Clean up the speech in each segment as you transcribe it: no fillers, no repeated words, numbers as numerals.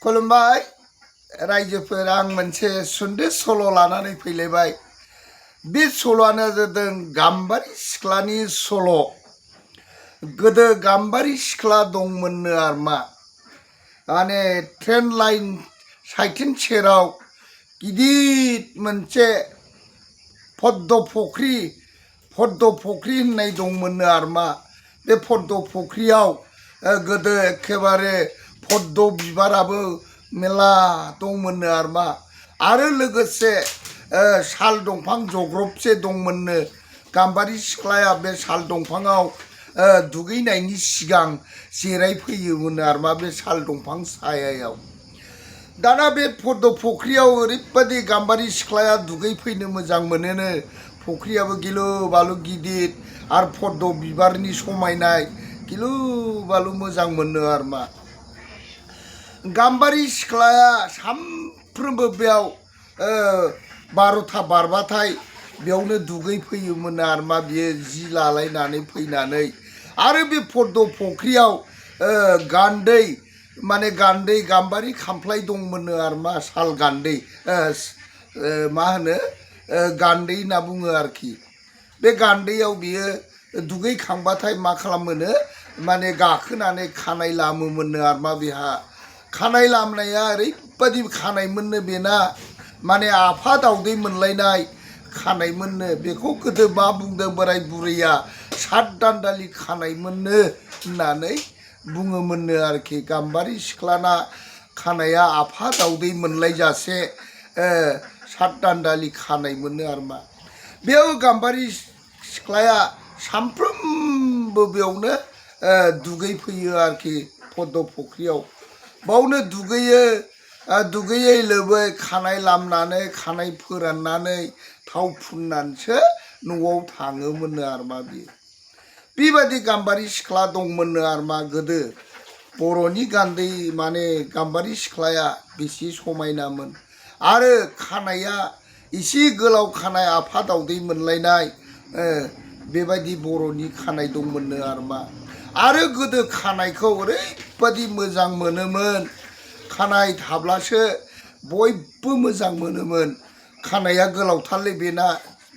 खुलुमबाय रायजोफोर आं मोनसे सुंद' सल' लानानै फैलायबाय। बे सल'आनो जादों गाम्बारि सिख्लानि सल'। गोदो गाम्बारि सिख्ला दंमोननो आरमा। माने ट्रेन लाइन साइथिं सेराव गिदिर मोनसे पद्म फुख्रि होननाय दंमोननो आरमा। बे पद्म फुख्रियाव गोदो एखेबारे पद्म बिबाराबो मेला दंमोननो आरमा। आरो लोगोसे साल दंफां जग्रबसे दंमोननो। गाम्बारि सिख्लाया बे साल दंफाङाव दुगैनायनि सिगां जिरायफैयोमोन आरमा बे साल दंफां सायायाव। दाना बे पद्म फुख्रियाव ओरैबायदि गाम्बारि सिख्लाया दुगैफैनो मोजां मोनोनो। फुख्रियाबो गिलु बालु गिदिर आरो पद्म बिबारनि समायनाय गिलु बालु मोजां मोनो आरमा। गाम्बारि सिख्लाया सानफ्रोमबो बेयाव 12था बारबाथाय बेयावनो दुगैफैयोमोन आरमा। बियो जि लालायनानै फैनानै आरो बे पद्म फुख्रियाव गान्दै गान्दै गाम्बारि खामफ्लाय दंमोननो आरमा। साल गान्दै मा होनो गान्दै होनना बुङो आरोखि। बे गान्दैयाव बियो दुगैखांबाथाय मा खालामोनो माने गाखोनानै खानाय लामोमोननो आरमा। बेहा खानाय लामनाया ओरैबायदि खानायमोननो बेना माने आफा दावदै मोनलायनाय खानायमोननो। बेखौ गोदो मा बुंदों बोराय बुरैया 7 दान्दालि खानायमोननो होननानै बुङोमोननो आरोखि। गाम्बारि सिख्लाना खानाया आफा दावदै मोनलायजासे 7 दान्दालि खानायमोननो आरमा। बेयाव गाम्बारि सिख्लाया सानफ्रोमबो बेयावनो दुगैफैयो आरोखि पद्म फुख्रियाव। बावनो दुगैयै लोबै खानाय लामनानै खानाय फोराननानै थाव फुननानैसो न'आव थाङोमोननो आरमा बियो। बेबायदि गाम्बारि सिख्ला दंमोननो आरमा गोदो। बर'नि गान्दै माने गाम्बारि सिख्लाया बेसे समायनामोन। आरो खानाया एसे गोलाव खानाय आफा दावदै मोनलायनाय बेबायदि बर'नि खानाय दंमोननो आरमा। आरो गोदो खानायखौ ओरैबायदि मोजां मोनोमोन। खानाय थाब्लासो बयबो मोजां मोनोमोन। खानाया गोलावथारलै बेना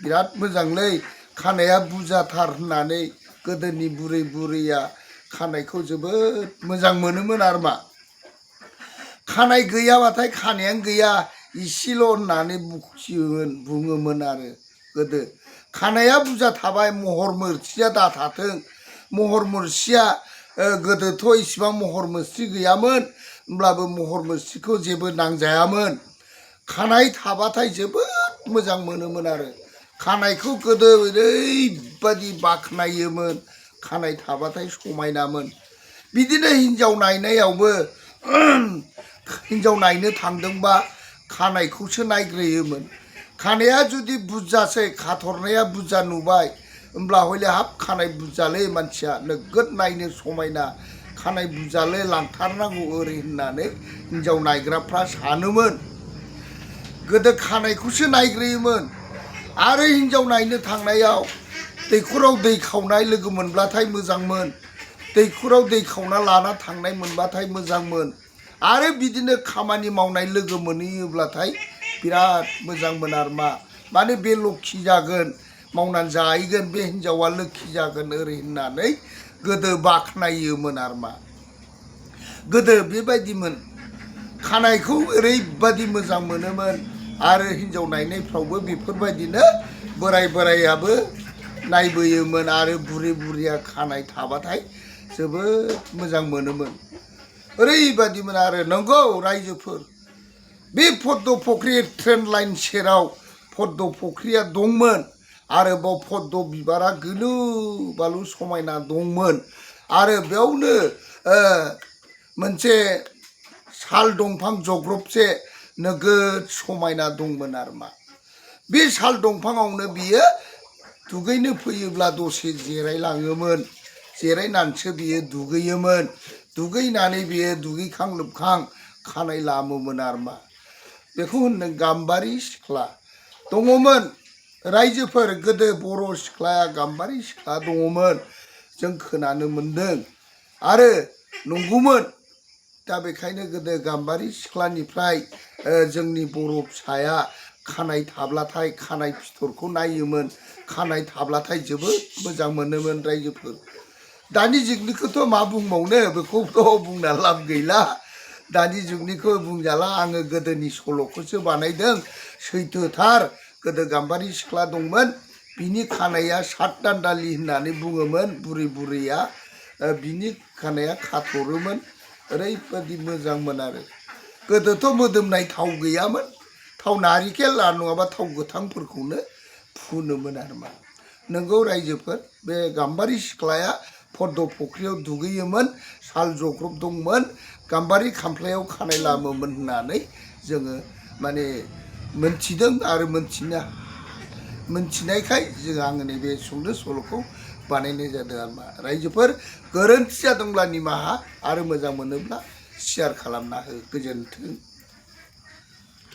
बिराद मोजांलै खानाया बुरजाथार होननानै गोदोनि बुरै बुरैया खानायखौ जोबोद मोजां मोनोमोन आरमा। खानाय गैयाबाथाय खानायानो गैया इसेल' होननानै बुङोमोन आरो गोदो। खानाया बुरजा थाबाय महर मुस्रिया दाथाथों। महर मुस्रिया गोदोथ' इसिबां महर मुस्रि गैयामोन होमब्लाबो महर मुस्रिखौ जेबो नांजायामोन। खानाय थाबाथाय जोबोद मोजां मोनोमोन आरो। खानायखौ गोदो ओरैबायदि बाख्नायोमोन खानाय थाबाथाय समायनामोन। बिदिनो हिन्जाव नायनायावबो हिन्जाव नायनो थांदोंबा खानायखौसो नायग्रोयोमोन। खानाया जुदि बुरजासै खाथरनाया बुरजा नुबाय होमब्ला हयले हाब खानाय बुरजालै मानसिया नोगोद नायनो समायना खानाय बुरजालै लांथारनांगौ ओरै होननानै हिन्जाव नायग्राफ्रा सानोमोन। गोदो खानायखौसो नायग्रोयोमोन। आरो हिन्जाव नायनो थांनायाव दैखराव दै खावनाय लोगो मोनब्लाथाय मोजांमोन। दैखराव दै खावना लाना थांनाय मोनबाथाय मोजांमोन। आरो बिदिनो खामानि मावनाय लोगो मोनहैयोब्लाथाय बिराद मोजांमोन आरमा। माने बे लोखि जागोन मावनानै जाहैगोन बे हिन्जावा लोखि जागोन ओरै होननानै गोदो बाख्नायोमोन आरमा। गोदो बेबायदिमोन। खानायखौ ओरैबायदि मोजां मोनोमोन। आरो हिन्जाव नायनायफ्रावबो बेफोरबायदिनो बोरायाबो नायबोयोमोन। आरो बुरिया खानाय थाबाथाय जोबोद मोजां मोनोमोन। ओरैबायदिमोन आरो नंगौ रायजोफोर बे पद्म फुख्रि ट्रेन लाइन सेराव पद्म फुख्रिया दंमोन। आरो बाव पद्म बिबारा गिलु बालु समायना दंमोन। आरो बेयावनो मोनसे साल दंफां जग्रबसे नोगोद समायना दंमोन आरमा। बे साल दंफाङावनो बियो दुगैनो फैयोब्ला दसे जिरायलाङोमोन। जिरायनानैसो बियो दुगैयोमोन। दुगैनानै बियो दुगैखां लोबखां खानाय लामोमोन आरमा। बेखौ होनदों गाम्बारि सिख्ला दङमोन। रायजोफोर गोदो बर' सिख्लाया गाम्बारि सिख्ला दङमोन जों खोनानो मोनदों। आरो नंगौमोन। दा बेखायनो गोदो गाम्बारि सिख्लानिफ्राय जोंनि बर' फिसाया खानाय थाब्लाथाय खानाय फिथरखौ नायोमोन खानाय थाब्लाथाय जोबोद मोजां मोनोमोन रायजोफोर दानि जुगनिखौथ' मा बुंबावनो बेखौथ' बुंना लाब गैला दानि जुगनिखौ बुंजाला आङो गोदोनि सल'खौसो बानायदों सैथोथार गोदो गाम्बारि सिख्ला दंमोन बिनि खानाया सात दान्दालि होननानै बुङोमोन बुरै बुरैया बिनि खानाया खाथ'रोमोन ओरैबायदि मोजांमोन आरो गोदोथ' मोदोमनाय थाव गैयामोन थाव नारिखेल आरो नङाबा थाव गोथांफोरखौनो फुनोमोन आरो मा नोंगौ रायजोफोर बे गाम्बारि सिख्लाया पद्म फुख्रियाव दुगैयोमोन साल जग्रब दंमोन गाम्बारि खामफ्लायाव खानाय लामोमोन होननानै जोङो माने मोनथिदों आरो मोनथिनायखाय जों आङो नैबे सुंद' सल'खौ बानायनाय जादों आरो मा रायजोफोर गोरोन्थि जादोंब्ला निमाहा आरो मोजां मोनोब्ला शेयार खालामना हो गोजोन्थों।